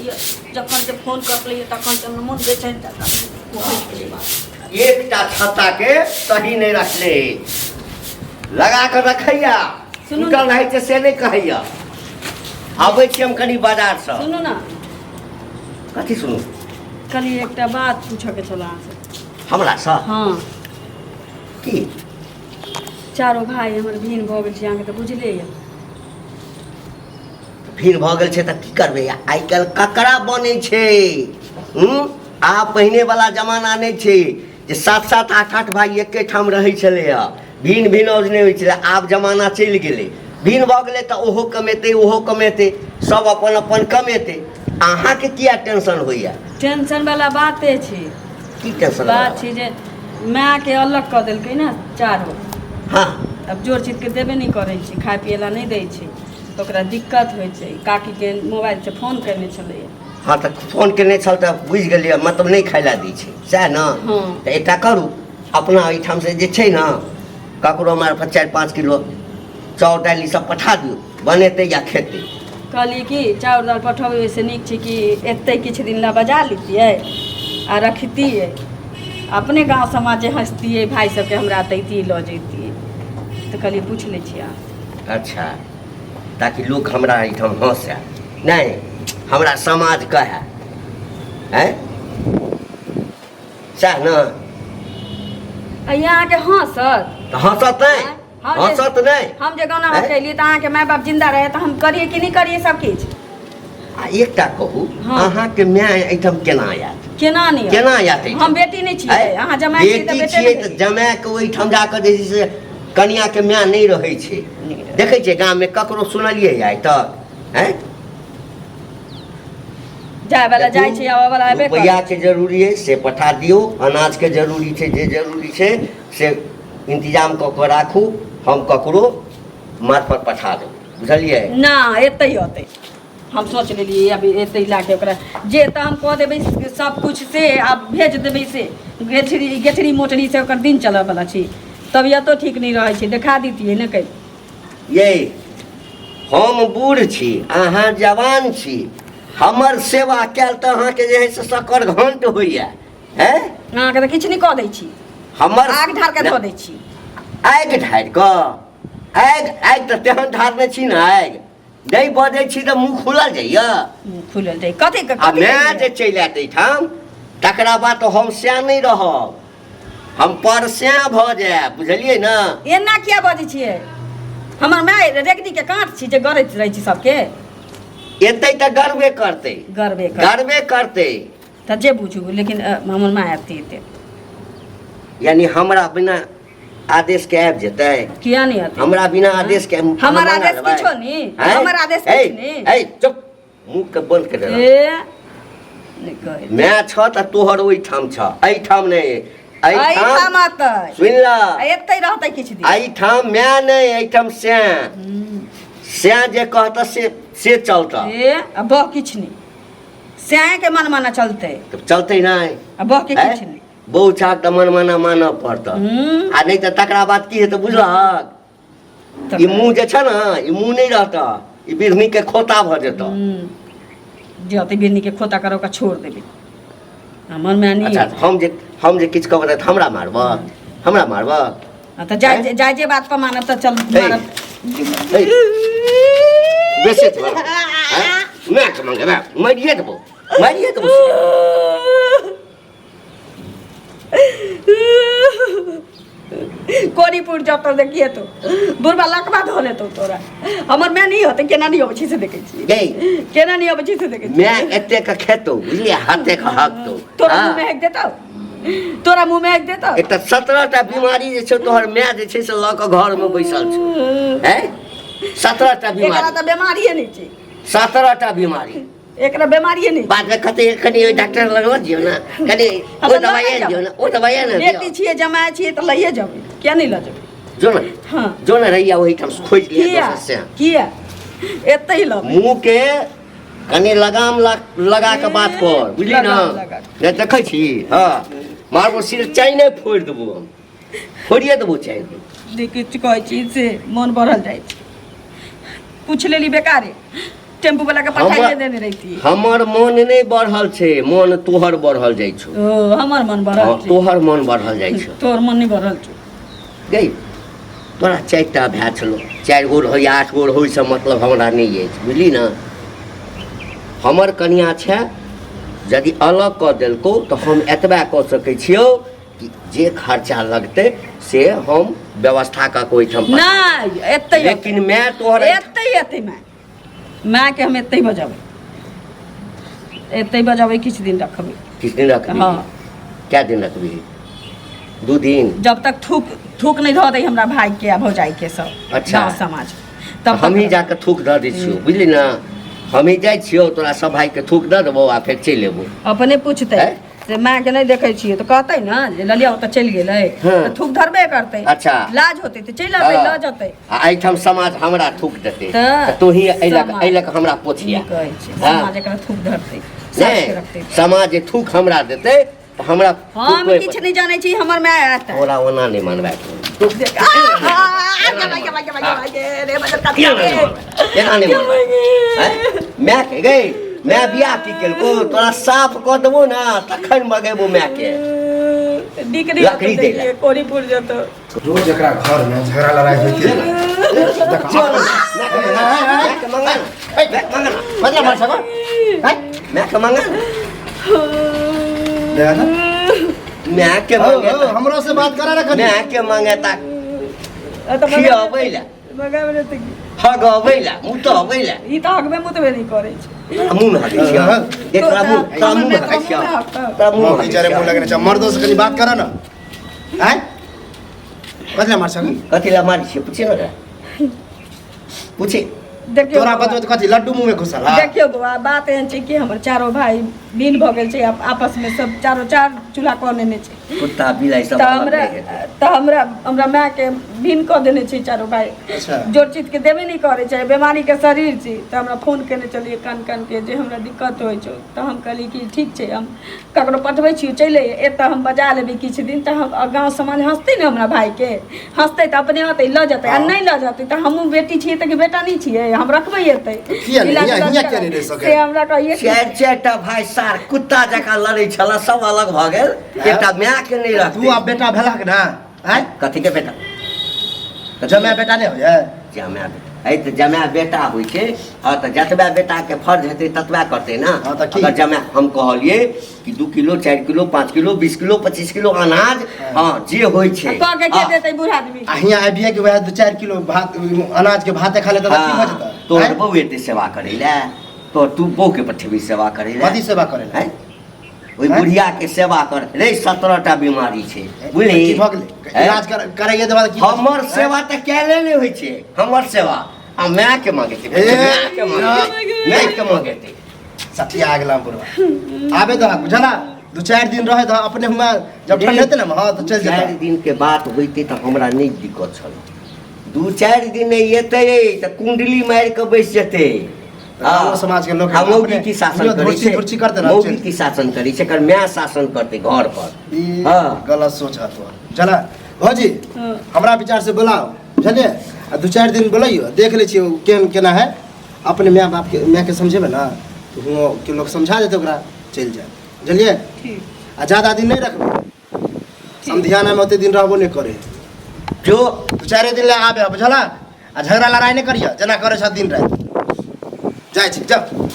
गेलैए। जखन से फोन कटलैए तखन से हमर मोन बेचैन जकाँ भऽ गेलै बाप। एकटा छत्ता के सही नहि रखले लगा कऽ रखैया। सुनू टूटल रहै छै से नहि कहैया। आबै छी हम कनि बाजारसँ। सुनू ने। कथी सुनू? कहलियै एकटा बात पूछऽके छल अहाँसँ। हमरासँ? हँ। की? चारो भाई हमर भिन्न भऽ गेल छै, अहाँके तऽ बुझले यऽ। भिन्न भऽ गेल छै तऽ की करबै, आइ काल्हि ककरा बनै छै? हूँ, आब पहिनेवला जमाना नहि छै जे सात सात आठ आठ भाई एके ठाम रहै छलैए, भिन्न भिन्न औज नहि होइ छलै। आब जमाना चलि गेलै, भिन्न भऽ गेलै तऽ ओहो कमेतै ओहो कमेतै, सब अपन अपन कमेतै। अहाँके किया टेंशन होइए? टेंशन वाला बाते छै। की टेंशन? बात छै जे मायके अलग कऽ देलकै ने चारो। आब जोर चीजके देबे नहि करै छै, खाय पियै लए नहि दै छै, तऽ ओकरा दिक्कत होइ छै। काकीके मोबाइलसँ फोन केने छलैए। हँ, तऽ फोन केने छल तऽ बुझि गेलियै, मतलब नहि खाय लए दै छै, सएह ने? हँ। तऽ एकटा करू, अपना एहिठामसँ जे छै ने ककरो मार्फत 4-5 किलो चाउर दालि ई सब पठा दियौ, बनेतै या खेतै। कहलियै कि चाउर दालि पठेबै ओहिसँ नीक छै कि एतै किछु दिन लए बजा लितियै आ रखतियै, अपने गाँव समाज जे हँसतियै भाय सबके, हमरा दैतियै लऽ जैतियै। तऽ कहलियै पूछि लै छियै अहाँ। अच्छा, ताकि लोक हमरा एहिठाम हँसए नहि, हमरा समाज कहए, आँय, सएह ने? आ ई अहाँके हँसत? तऽ हँसत नहि? हँसत नहि? हम जे गाना केलियै तऽ अहाँके माय बाप जिंदा रहै तऽ हम करियै कि नहि करियै सब किछु? आ एकटा कहू, अहाँके माय एहिठाम केना आयत? केना नहि? केना आयत? हम बेटी नहि छियै? अहाँ जमाय छियै तऽ बेटी छियै। तऽ जमायके ओहिठाम जाकऽ जे छै से कनियाके माय नहि रहै छै? देखै छियै गाममे ककरो सुनलियै आइ तक? आँय, जाय वाला जाइ छै, आबै वाला आबे। रुपैआके जरूरी अइ से पठा दियौ, अनाजके जरूरी छै, जे जरूरी छै से इंतजाम कऽ कऽ राखू, हम ककरो मार्फत पठा देबै, बुझलियै ना? एतै अतै, हम सोच लेलियै, अभी एतै लाके ओकरा जे तऽ हम कऽ देबै सब कुछ से आब भेज देबै से गेठरी गेठरी मोटरी से ओकर दिन चलऽ वाला छै। तबियतो ठीक नहि रहै छै, देखा दितियै ने कहि। ये हम बूढ़ छी, अहाँ जवान छी, हमर सेवा कयल तऽ अहाँके जे है से सकर घंट होइए हैं? अहाँके तऽ किछु नहि कऽ दै छी। हमर आगि ढार कऽ धऽ दै छी। आगि ढारि कऽ? आगि आगि तऽ तेहन ढारने छी ने, आगि नहि बजै छी तऽ मुँह खुलल जाइए। मुँह खुलल जाइ कथी के? आ कथी माय जे चलि आयत एहिठाम तकरा बाद तऽ हम सएह नहि रहब, हम परसैं भऽ जायब, बुझलियै ने? एना किया बजै छियै? हमर माय रेगनी के काँट छी जे गरैत रहै छी सबके? एतै तऽ गर्वे करतै। गर्वे कर गर्वे करतै। तऽ जे बुझू, लेकिन हमर माय आबती एते। यानी हमरा बिना आदेश के आबि जेतै? किया नहि आते? हमरा बिना आदेश के हमर अहाँ मंगा आदेश लेबै? किछो नहि। आँय? हमर आदेश ए, किछु नहि। ए, चुप, मुँह के बंद कर। ए नहि कहै। माय छ तऽ तोहर ओहिठाम छ, एहिठाम नहि। एहिठाम एहिठाम अतै। सुनि ल। एतै रहतै किछु दिन। एहिठाम माय नहि, एहिठाम सैं सैं जे कहत से से चलत। ए आ बह किछु नहि, सैं के मनमाना चलतै। तऽ चलतै नहि। आ बह के आँय? किछु नहि। बहु छाक तऽ मनमाना मानऽ पड़त। आ नहि तऽ तकरा बाद की हेतै बुझलहक? ई मुँह जे छ ने, ई मुँह नहि रहत, ई बिढ़नी के खोता भऽ जेतऽ। जते बिढ़नी के खोता कर ओकरा छोड़ देबै, हमर माय नहि। अच्छा, हम जे किछु कहबै तऽ हमरा मारबह? हमरा मारबह? हँ, तऽ जाय जाय, जे बात पर मानब तऽ चल। ए। मारब। ए, बेसी छै, आँय? माय के मंगेबै, मारिए देबो, मारिए देबो। कोरीपुर जतऽ देखिए तो बुढ़बा लकबा धऽ लेतौ तोरा। हमर माय नहि होतै, केना नहि अबै छै से देखै छी। गै। केना नहि अबै छै से देखै छी। माय एते के खेतौ बुझलियै, हाथे के हकतौ। तोरा मुँह में हेक देतौ, तोरा मुँह में हेक देतौ। एकटा 17 टा बीमारी जे छै तोहर माय जे छै से लऽ कऽ घरमे बैसल छै। हैं, 17 टा एकरा बीमारी। तऽ बेमारिए नहि छै। 17 टा बीमारी। एकरा बेमारिए नहि छै। बादमे कते कनि ओहि डॉक्टर लग लऽ जियौ ने कनि, हम ओ तऽ दबाइ लऽ आनि दियौ ने, ओ दबाइ आनि बेटी दियौ। छियै, जमाय छियै तऽ लइए जेबै, किया नहि लऽ जेबै? जो ने। हँ। जो ने रहिया, ओहिठाम खोजि लिअ। किया? दोसर से। किया, एतै लबै। मुँहके कनि लगाम लगा कऽ बात कर, बुझली ने? लगाम लगा कऽ। नहि देखै छी, हँ, मारबो सिर, चैने फोड़ि देबो हम, फोड़िए देबो चैन। जे किछु कहै छी से मोन बढ़ल जाइ छै। पूछि लेली बेकारे। टेम्पू वाला के पठाइए देने रहितियै। हमर मन नहि बढ़ल छै, मन तोहर बढ़ल जाइ छौ। ओ हमर मन बढ़ल हँ, छै। तोहर मन बढ़ल जाइ छौ। तोहर मन नहि बढ़ल छौ। गई तोरा 4 टा भाय छलो, 4 गो रहै, 8 गो रहै, से मतलब हमरा नहि अछि, बुझली ने? हमर कनिया छै, यदि अलग कऽ देलकौ तऽ हम एतबा कऽ सकै छियौ कि जे खर्चा लगतै से हम व्यवस्था कऽ के ओहिठाम पठा नहि, एतै। लेकिन माय तोहर एतै, एतै। माय, मायके हम एतै बजाबै, एतै बजाबै, किछु दिन रखबै। किछु दिन रखबी? हँ। कए दिन रखबी? 2 दिन? जब तक थूक थूक नहि धऽ दै हमरा भाई के आ भौजाई के सब गाँव समाज तब तक। हमही जाके थूक दऽ दै छियौ, बुझली ने? हमही जाइ छियौ, तोरा सब भाइके थूक दऽ देबौ आ फेर चलि एबौ। अपने पूछतै से माय के नहि देखै छियै तऽ कहतै ने जे ललिया ओतऽ चलि गेलै। तऽ थूक धरबे करतै। लाज होतै तऽ चलि अबै, लऽ जेतै। आ एहिठाम समाज हमरा थूक देतै। तऽ तऽ तोही एहि लऽ समाज एहि लऽ कऽ हमरा पोछिया। ई कहै छै समाज एकरा थूक धरतै, सास के रखतै। नहि, समाज जे थूक हमरा देतै तऽ हमरा हम थूकबे किछु नहि जानै छी, हमर माय आयत। तोरा ओना नहि मानबाक तू। एना नहि मानबै। आँय? माय के गई, माय बियाह की केलको? तोरा साफ कऽ देबो ने तखन मगेबो माय के। नीक नहि लकड़ी दै लए। कोरी पुर जेतौ। रोज एकरा घर में झगड़ा लड़ाई होते। माय के मंगा ना, माय के मंगा ना। मतलब मार सको? माय के मंगा ना। देखा था? माय के मंगे। हमरो से बात करा रखनी। माय के मंगे ता खियाबै लए, हगबै लए, मुतबै लए। ई तऽ हगबे मुतबे नहि करै छै। तोरा मुँह मे हगै छियौ? देख, तोरा मुँह, तोरा मुँह मे हगै छियौ? तोरा मुँह मे हगै बेचारे मुँह छियौ? लगने छै। मर्दों से कनी बात करा ना। आय? कथी ला मार सको? कथी लए मारै छियै, पूछे ने रे, पूछे। देखियौ तोरा बौआ। बतबै तऽ कथी लड्डू मुँह में घुसल हा? देखियौ बौआ, बात एहन छै कि हमर चारो भाई भिन्न भऽ गेल छै। आपसमे सब चारो चार चूल्हा कऽ लेने छै। कुत्ता बिलाइ सब तऽ अलग हमरा नहि हेतै। तऽ हमरा हमरा मायके भिन्न कऽ देने छै चारो भाई। जोड़ चित के देबे नहि करै छै। बीमारी के शरीर छै। तऽ हमरा फोन केने छलियै कान कान के जे हमरा दिक्कत होइ छौ। तऽ हम कहलियै कि ठीक छै, हम ककरो पठबै छियै, चलि एतऽ, हम बजा लेबै किछु दिन। तऽ हम गाँव समाज हँसतै ने हमरा भाइके? हँसतै तऽ अपने अतै, लऽ जेतै। आ नहि लऽ जेतै तऽ हमहूँ बेटी छियै तऽ कि बेटा नहि छियै? हम रखबै एतै। किया नहि? इलाज हियाँ- उलाज हियाँ किया करा- नहि रहि सकै? से हमरा कहियै कि चारि चारि टा भाय सार कुत्ता जकाँ लड़ै छल, सब अलग भऽ गेल, एकटा माय के नहि तू रखतै। आब बेटा भेलक ना? आय? कथी के बेटा? जमाय बेटा नहि होइए? जमाय बेटा है तऽ जमाय बेटा होइ छै। हँ, तऽ जतबा बेटाके फर्ज हेतै ततबा करतै ने। हँ, तऽ की? अगर जमाय, हम कहलियै कि 2 kilo, 4 kilo, 5 kilo, 20 kilo, 25 kilo अनाज, हँ, जे होइ छै। कऽ के के देतै बूढ़ आदमी? आ हियाँ आबिये के वएह 2-4 किलो भात अनाज के भाते खा लेतै तऽ की भऽ जेतै? तोहर आँय? बहू एतै सेवा करै लए? तो तू बहू के पठेबी सेवा करै लए? कथी सेवा करै लए? आँय? ओहि आँय? बुढ़िया के सेवा कर रे, 17 टा बीमारी छै, बुझली? की भऽ गेलै? आँय? इलाज करैये देबा तऽ की भऽ हमर जेतै? सेवा तऽ कैले नहि होइ छै हमर सेवा, आ माय के मांगे छै। ए, माय के मांगे, माय के मांगे। सठिया गेला बुढ़वा। आबे दहक, बुझला? 2-4 दिन रहे दह अपने हुआ, जब ठंड हेतै ने, हँ, तऽ चलि चारि जेतै। दिन के बात होइते तऽ हमरा नहि दिक्कत छल। 2-4 दिन नहि एतै तऽ कुंडली मारि कऽ बैस जेतै। गाँवो समाज के लोक आ मौगी अपने की शासन बुझियौ, करै धुरछी छै? धुरछी करते रहत, मौगी चलि। की शासन करै छै? एकर माय शासन करतै घर पर। ई गलत सोच है तोहर, बुझला भौजी? हमरा विचार से बोलाओ, बुझलियै? आ 2-4 दिन बोलैयो, देख लै छियै ओ केहन केना है। अपने माय बापके, मायके समझेबै ने तऽ हुओं के लोक समझा देतै ओकरा, चलि जायत, बुझलियै? ठीक। आ ज्यादा दिन नहि रखबै। समधियानामे ओते दिन रहबो नहि करै। जो। 2-4 दिन लए आबे, बुझला? आ झगड़ा लड़ाइ नहि करिह जेना करै छह दिन राति। जाइ छी, जाउ।